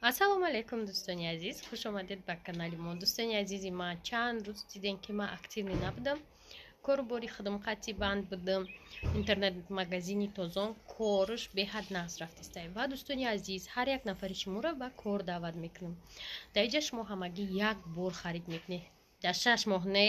Ассалому алайкум, дӯстони азиз, хуш омадед ба канали мо. Дӯстони азизи ман, чанд рӯз дидем, ки ман активный набудам, кору бори худам қатъи банд будам. Интернет магазини Тозон корш беҳад нағз рафтистай. Ва, дӯстони азиз, ҳар як нафари шуморо ба кор даъват мекунам. Дар иҷа шумо ҳамагӣ як бор харид мекунед, дар 6 моҳ не,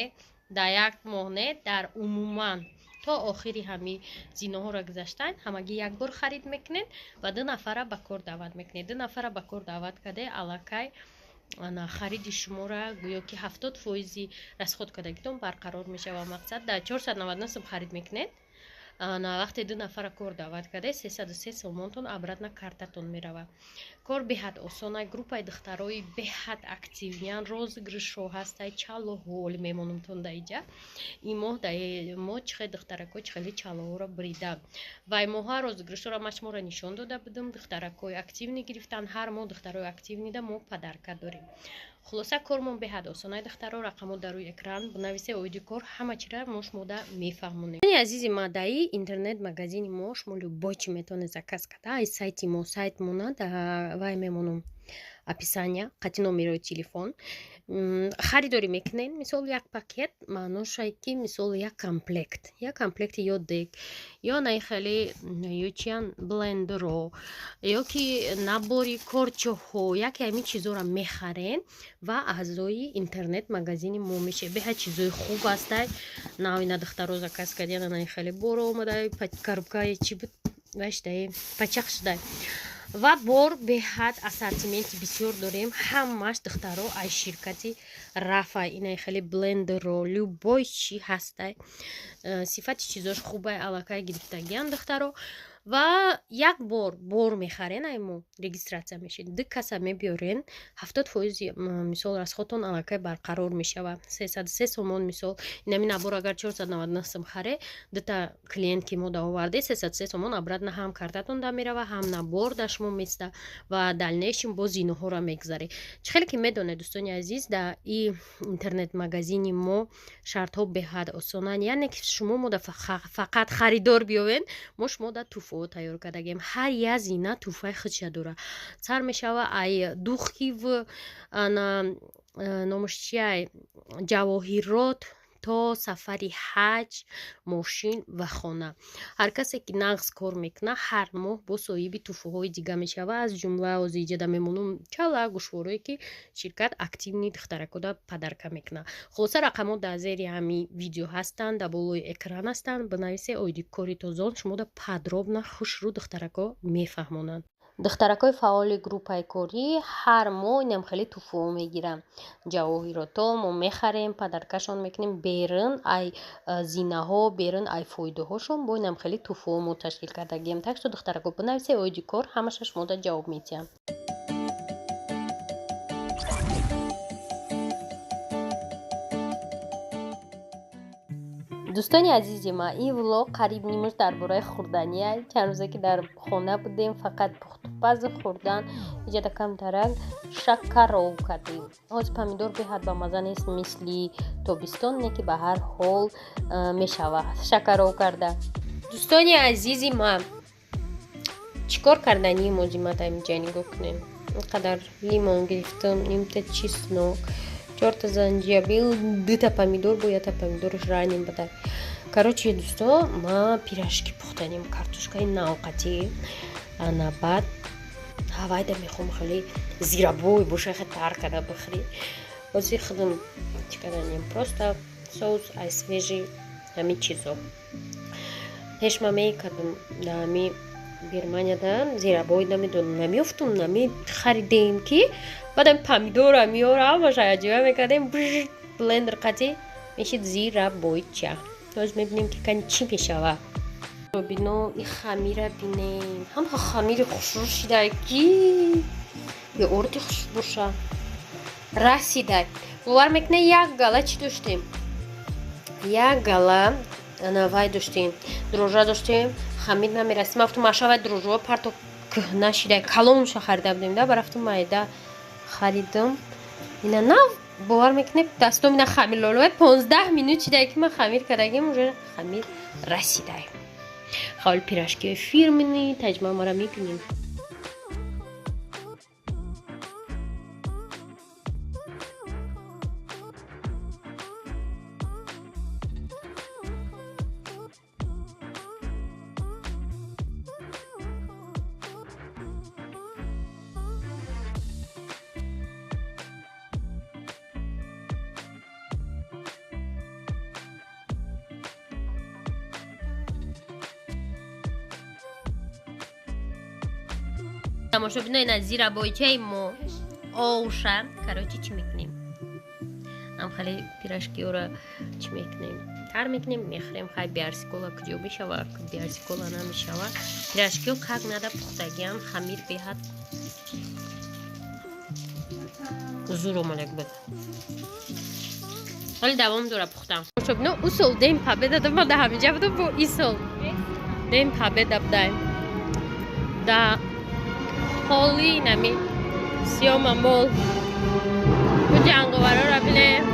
дар як моҳ не, дар умуман то охири ҳами зиноҳоро гузаштан ҳамагӣ як бор харид мекунед ва ду нафара ба кор даъват мекунед. Ду нафара ба кор даъват карде, аллакай хариди шуморо гӯё ки 70 фоизи расход кардагитон барқарор мешавад. Мақсад, дар 499 сум харид мекунед, вақте ду нафара кор даъват карде, 303 сомонтон обратно картатон меравад. Кор беҳад осона, группаи духтарои беҳад активный ян, розыгрышҳо ҳастай, чалоҳо мемонумтон да иҷа. Ин моҳ мо чихе духтарако чихели чалоҳоро брида вай моҳа розыгрышҳоро ман шуморо нишон дода будам. Духтаракои активный гирифтан. Ҳар моҳ духтарои активный да мо подарка дорем. Хулоса, кормон беҳад осонай. Духтаро, рақамо дар рӯи экран, бинависе. Оиди кор ҳама чира мо шумода мефаҳмонем. Азизи ма, даи интернет магазини мо шумо любой чи метавонед заказ карда аз сайти мо. Сайтмона вай мемонам, описания қати номерои телефон. Харидорӣ мекунед, мисол, як пакет, маъношае ки, мисол, як комплект, як комплекти ё дек, ё наи хеле, ё чиян, блендеро, ё ки набори корчоҳо, яке ҳамин чизоро мехарен ва аъзои интернет магазини мо мешавед. Беҳад чизои хуб ҳастай. Навина духтаро заказ кардияна, наи хеле боро омада, коробкаи чӣ буд, вайшдаи пачақ шудай. Ва бор беҳад ассортименти бисёр дорем. Ҳамаш, духтаро, аз ширкати Рафа. Инай хеле блендеро, любой чи ҳастай, сифати чизош хубай, аллакай гирифтагиам, духтаро. Ва як бор бор мехарен, ай мо регистрация мешед, ду каса мебиёрен, 70 фоизи, мисол, расходтон аллакай барқарор мешавад, 303 сомон. Мисол, инами набор агар 499 сум харе, дута клиент ки мо да оварде, 303 сомон обратно ҳам картатон да мерава, ҳам набор да шумо места ва дальнейшем боз зиноҳоро мегузаред. Чӣ хеле ки медонед, дӯстони азиз, да и интернет магазини мо шартҳо беҳад осонанд, яъне ки шумо мода фақат харидор биёвед, мо шумо да туҳфаҳо тайёр кардагем. Ҳар як зина туҳфаи худша дора. Сар мешава ай духив, ана номаш чиай, ҷавоҳирот то сафари ҳаҷ, мошин ва хона. Ҳар касе ки нағз кор мекунад, ҳар моҳ бо соҳиби туҳфаҳои дига мешавад. Аз ҷумла ҳозир иҷода мемонум чала гӯшворое, ки ширкат активный духтаракода подарка мекунад. Хулоса, рақамҳо дар зери ҳамин видео ҳастанд, дар болои экран ҳастанд. Бинависе, оиди кори Тозон шумода подробно хушрӯ духтарако мефаҳмонанд. Духтаракҳои фаъоли группаи корӣ ҳар моҳ инам хеле туҳфаҳо мегиранд. Ҷавоҳирото мо мехарем, подаркашон мекунем. Берун ай зинаҳо, берун ай фоидаҳошон бо инам хеле туҳфаҳо мо ташкил кардагием. Так что, духтарако, бинависе оиди кор, ҳамаша шумода ҷавоб медиҳам. Дӯстони азизи ман, ин влог қариб нимаш дар бораи хӯрдания. Чанд рӯзе ки дар хона будем, фақат пухтупазу хӯрдан. Иҷода камтарак шакаров кардем. Ҳозир помидор беҳад ба мазза нест, мисли тобистон не, ки ба ҳар ҳол мешавад шакаров карда. Дӯстони азизи ман, чӣ кор кардании мозима дар инҷа нигоҳ кунем. Ин қадар лимон гирифтам, нимта чеснок, чорта занҷабил, дута помидор, бо ята помидораш раним бада. Короче, дӯсто, ма пирожки пухтанем, картошкаи навқатӣ. Ана баъд ҳавайда мехоҳам хеле зирабой боша, хе тар карда бихӯрӣ. Ҳозир худам чӣ карданем? Просто соус ай свежий ҳамин чизо. Пеш ма мекардам дар ҳами Германияда, зирабой намедонам, намеёфтум, намехаридем, ки баъдам помидора меёра, ҳамаша аҷоя мекардем, блендер қатӣ мешид зирабойча. Ҳозир мебинем, ки кани чӣ мешава. Бино, и хамира бинем, ҳама хамири хушрӯ шидай, ки ё орди хуш боша, расидай. Бовар мекунед, як гала чӣ доштем, як гала ана вай доштем, дрожжа доштем, хамир намерасид. Ма гуфтам, машавай, дрожжаҳо парто, кӯҳна шидай, калонша харида будем да, барафтум майда харидам. Ина нав, бовар мекунед, дастом ина хамир лоловай, 15 минут шидай, ки ман хамир кардагим, уже хамир расидай. Ҳол пирожкиҳои фирменный таҷма мара мебинем. Тамошобинои назира бойчаи мо оша, короче, чӣ мекунем? Ам хеле пирожкиёра чӣ мекунем? Тар мекунем, мехӯрем. Хай, биарсикола куҷо мешава? Биарсикола намешава. Пирожкиё как нада пухтагиам, хамир беҳад зур омадак буд. Ҳоли давом дора пухтам. Тамошобино, усол День Победа ма да ҳаминҷа будам, бо исол День Победа будаем. Да ҳоли нами Сиёма Мол. Ку ҷанговарора бинем.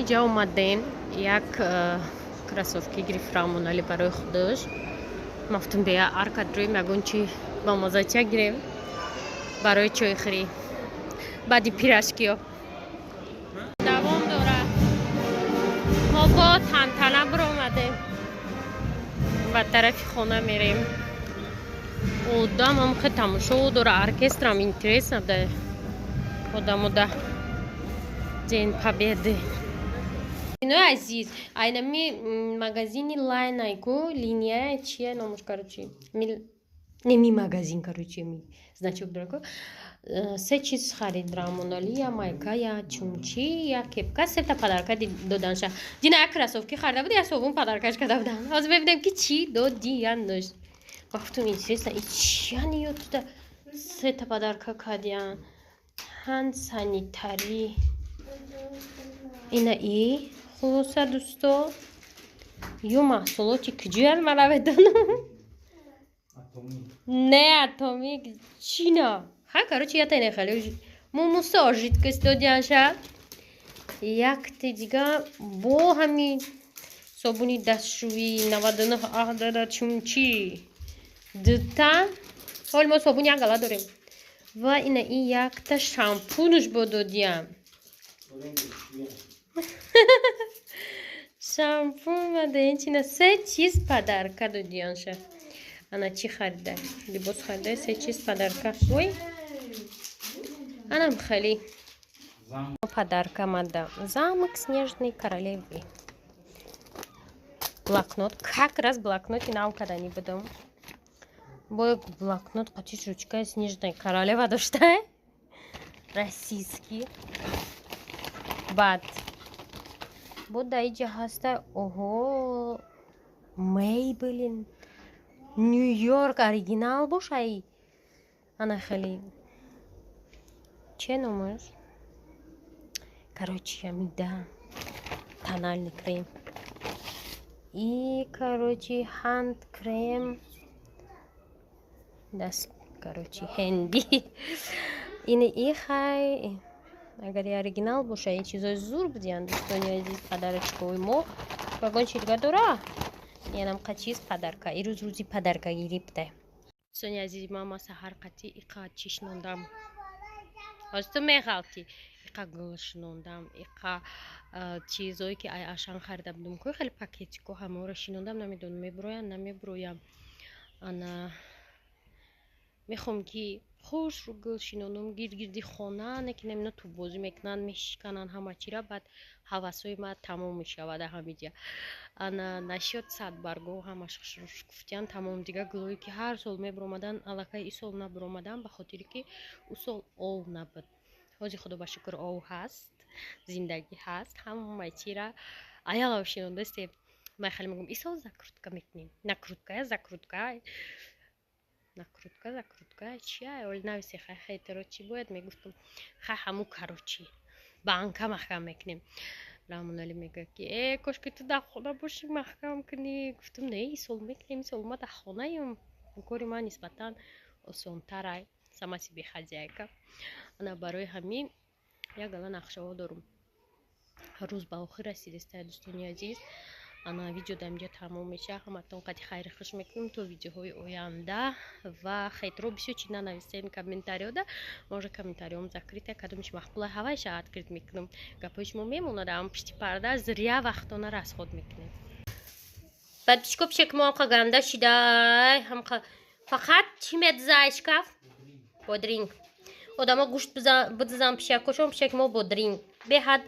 Иҷа омадем, як кроссовки гирифт Рамонали барои худаш. Мафтум бея арка дроим, ягон чи ба мазача гирем барои чойхӯрӣ баъди пирожкиё. Давом дора. Мо бо тантана биромадем, ба тарафи хона мерем. Одамам хе тамошо дора, оркестрам интересно да одамо да День Победы. Инои азиз, айнами магазини лайнайку линия чия номуш, короче, неми магазин, короче, ми значок дораку. Се чиз харид Рамонали: я майка, я чумчи, я кепка. Сета подарка доданша. Дина як кроссовки харида буд, я совум подаркаш карда будам. Ҳозир мебинем, ки чӣ додиянаш. Гуфтум, интересно, и чиян ё туда сета подарка кардиян. Hand sanitary ина и хулоса, дӯсто, ё маҳсулоти куҷоян, ман намедонам. Не, атомик чина. Ха, короче, ята не хеле мумусо жидкость додианша. Якте дига бо ҳами собуни дастшӯӣ 99 ахдада чумчи дута. Ҳоли мо собун як гала дорем. Ва ина и якта шампунуш бо додиям. Шампун мада. Се чиз подарка додиянша. Ана чӣ харида? Либос харида, се чиз подарка. Ой, анам хеле подарка мада. Замок снежной королевы, блокнот. Как раз блокноти нав кардани будам. Бо блокнот қачиш ручкаи снежная королева дошта, российский. Баъд бо дар иҷа ҳаста, оҳо, Мейблин Нью-Йорк оригинал бошай. Ана хеле че номаш, короче, амида тональный крем и, короче, hand крем даст, короче, ҳенди ини и. Хай, агар оригинал боша, ин чизои зур будиянд, дӯстони азиз. Подарочкои мо ягон чи дига дора? Янам қа чиз подарка. Ирӯз рӯзи подаркагирӣ буда. Дӯстони азизи ман, ма саҳар қатӣ иқа чӣ шинондам? Ҳозир ту меғалтӣ. Иқа гул шинондам, иқа чизое ки ай Ашан харида будум ко, хеле пакетико, ҳамаро шинондам. Намедонам, мебуроям, намебуроям. Ана мехоҳам, ки Хушрӯ гул шинонум гирд-гирди хона, не ки намина тӯббозӣ мекунанд, мешикананд ҳама чира, баъд ҳавасҳои ман тамом мешавад ҳамиҷа. Ана насчёт садбаргҳо, ҳамаш хушрӯ шукуфтиянд, тамом. Дига гулҳое, ки ҳар сол мебиромаданд, аллакай ин сол набиромаданд, ба хотире ки ӯ сол ов набуд. Ҳозир, худо ба шукр, ов ҳаст, зиндагӣ ҳаст, ҳама чира аялав шинондастем. Ман хеле мегӯям, ин сол закрутка мекунем, накрутка, закрутка, накрутка, закрутка чия? Оли нависе, хай, хейтеро чӣ бояд мегуфтам? Хай, ҳаму, короче, банка маҳкам мекунем. Раҳмоналӣ мегӯяд, ки э, кошки ту дар хона бошӣ, маҳкам кунӣ. Гуфтам, не, ин сол мекунем, ин сол ма дар хонаем, кори ман нисбатан осонтарай, сама себе хозяйка. Ана барои ҳамин як гала нақшаҳо дорум. Рӯз ба охир расидеста, дӯстони азиз. Ана видео дар инҷа тамом мешавад. Ҳаматон қади хайри хуш мекунем то видеоҳои оянда. Ва хейтро бисёр чи нанависен комментариёда, може комментариём закрыта, кадомиш маъқула, ҳавайша открыт мекунам. Гапҳои шумо мемонад ам пишти парда, зря вақтона расход мекунем. Баъд пишко пишек мо ҳамқа ганда шидай, ҳамқа фақат чӣ медзай шкаф? Бодринг. Одамо гӯшт бидзан пишакошон, пишак мо бодринг. Беҳад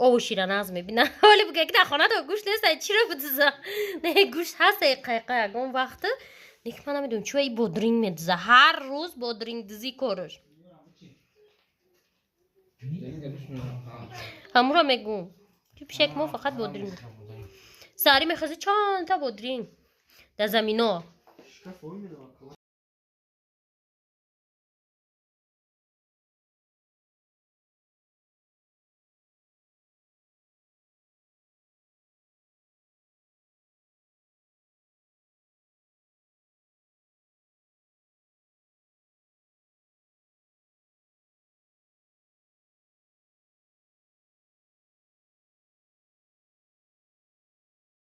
ову шира нағз мебинам. Ҳоли буга, ки дар хона гӯшт нест, чиро бидза? Не, гӯшт ҳаст, қайқа ягон вақт. Лекин ман намедонам, чӯ и бодринг медза, ҳар рӯз бодрингдизӣ кораш. Ҳамуро мегӯм, ки пишак мо фақат бодринг. Саҳарӣ мехеза, чандта бодринг дар замино.